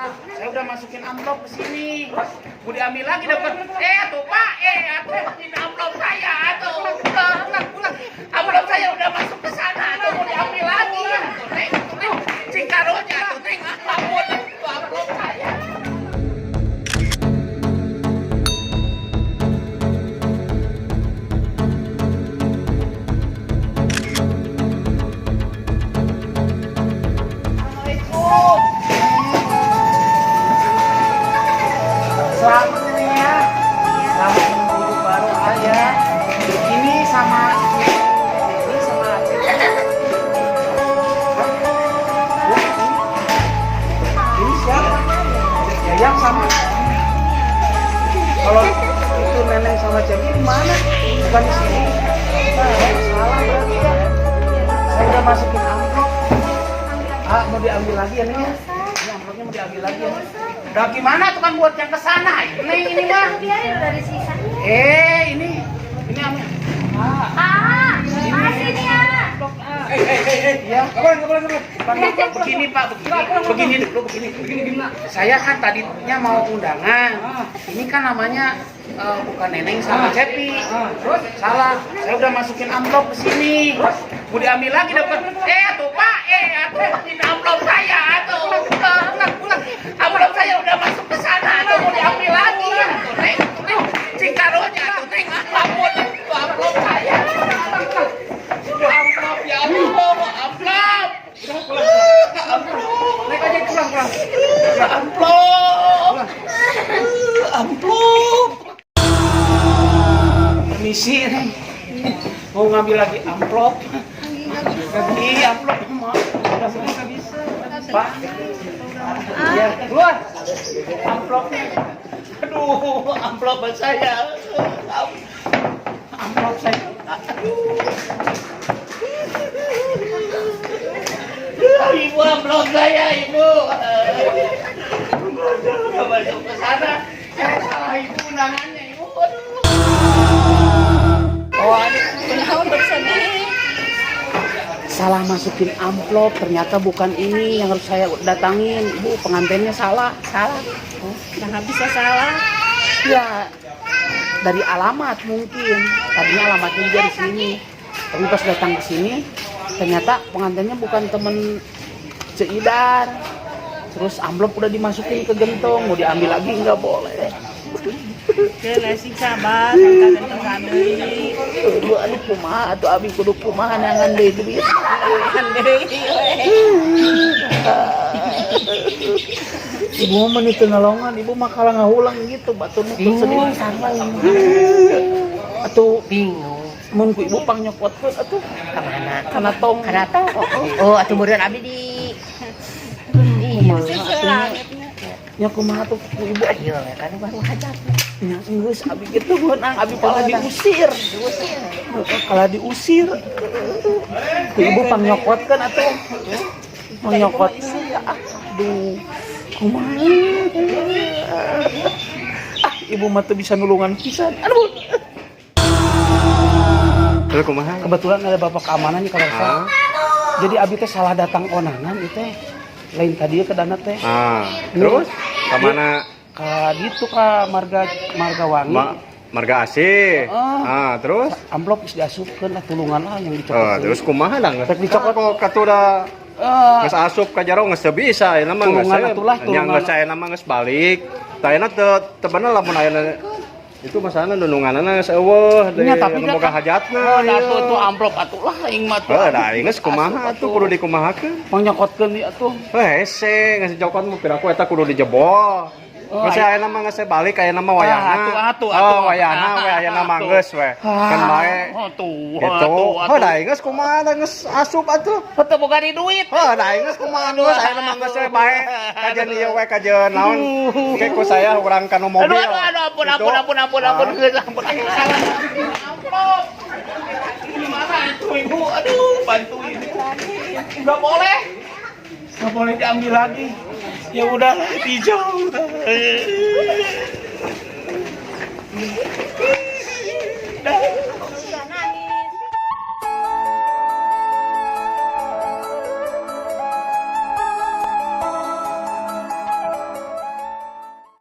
Saya udah masukin amplop ke sini. Mau diambil lagi dapat. Eh, tuh Pak, eh, atuh ini amplop saya atuh. Pulang, pulang. Amplop saya udah masuk ke sana atuh, mau diambil lagi. Atuh, Neng, tuh, Neng. Cing karunya atuh, Neng. Ampun, itu amplop saya. Assalamualaikum. Selamat nih ya. Selamat menempuh hidup baru ayah. Ini sama Aceh. Hah? Bu, ini? Ini siapa? Yayang sama. Kalau itu Neneng sama Cepi di mana? Bukan di sini. Nah, salah berarti ya. Saya udah masukin amplop. Ah, mau diambil lagi ya, Neng ya? Ini amplopnya mau diambil lagi ya. Udah gimana tuh kan buat yang ke sana? Neng, ini mah. Biarin udah ada sisanya. Eh, ini ambil. Ah, Ah, ah sini ya. Eh, eh, eh, eh. Ya. Kapan, kapan, kapan. Begini, Pak, begini. Begini dulu, begini. Begini gimana? Saya kan tadinya mau undangan. Ini kan namanya bukan Neneng sama Cepi. Terus salah. Saya udah masukin amplop ke sini. Mau diambil lagi dapat. Eh, tuh Pak, eh, atuh ini amplop saya atuh. Pulang, pulang. Amplop saya udah masuk ke sana atuh, mau diambil lagi. Atuh, Neng, tuh, Neng. Cing karunya atuh, Neng. Ampun, itu amplop saya. Itu amplop, ya Allah, amplop. Amplop. Naik aja, pulang, pulang. Amplop. Amplop. Permisi, Neng. Mau ngambil lagi amplop. Iya, amplop, maaf. Udah nggak bisa. Pak. Iya, keluar. Amplopnya. Aduh, amplop saya. Amplop saya. Aduh. Ibu, amplop saya, Ibu. Udah masuk ke sana. Saya salah, Ibu, undangannya, Ibu. Aduh. Oh, aduh. Kenapa bersedih? Salah masukin amplop, ternyata bukan ini yang harus saya datangin, Ibu. Pengantinnya salah, salah. Oh, kenapa bisa salah? Ya, dari alamat mungkin. Tadinya alamatnya juga di sini. Tapi pas datang ke sini, ternyata pengantinnya bukan temen Ceu Idar. Terus amplop udah dimasukin ke gentong, mau diambil lagi nggak boleh. Keun sing sabar, kan gentong deui. Aduh, aduh, kumaha atuh abi, kudu kumaha neangan deui duit? Deui we. Ibu mah meni teu nolongan, Ibu mah kalah ngahulang gitu, batur nu sedih. Bingung sama. Atuh Bingung. Mun ku Ibu pang nyokotkeun atuh. Kemana? Kana tong. Kana tong. Oh, atuh meureun abdi di. Iya. Kumaha atuh nya, kumaha tuh ku Ibu? Ayo kan baru hajat. Nya geus, abi gitu meunang, abi kalah diusir. Diusir. Heeh, kalah diusir. Ku Ibu pang nyokotkeun atuh. Pang nyokotkeun. Aduh. Kumaha? Ah, Ibu mah teu bisa nulungan pisan. Aduh. Terus kumaha? Kebetulan ada bapak keamanan nih kalau saya. Jadi abi teh salah datang konangan itu teh. Lain tadi ke dana teh. Ah, terus kemana? Ka ditu, ka Marga Marga Wangi. Marga Asih. Oh. Ah, terus? Amplop geus diasupkeun lah, tulungan lah yang dicokot. Oh, terus kumaha lah geus? Rek dicokot. Kok katuda Eh, geus asup ka jero geus teu bisa ayeuna mah geus. Tulungan atulah, Nya tulungan. Geus ayeuna mah geus balik. Tah ayeuna teu teu bener lamun ayeuna itu masalahna nununganana geus euweuh deui Nya, tapi anu boga hajatna. Oh, da Ieu. atuh tuh amplop atuh lah aing mah tuh. Heuh, da aing geus kumaha atuh, kudu dikumahakeun? Pang nyokotkeun ieu atuh. Heuh, hese geus dicokot mah piraku eta kudu dijebol. Oh, Geus ayeuna mah geus balik, ayeuna mah wayahna. Ah, atuh, atuh, Oh, atuh. wayahna we ayeuna mah geus we. Kan bae. Oh, tuh, Gitu. atuh, Oh, da aing geus kumaha da geus asup atuh. Teu boga di duit. Oh, da aing geus kumaha geus ayeuna mah geus we bae. Kajeun ieu we, kajeun naon? Ke ku saya urang kana mobil. Aduh, aduh, aduh, ampun, Gitu. ampun, ampun, ampun, ampun, Ah. geus, ampun. Salah masukin amplop. Gimana itu, Ibu? Aduh, bantuin. Nggak boleh. Nggak boleh diambil lagi. Ya udah, dijauh. Dah.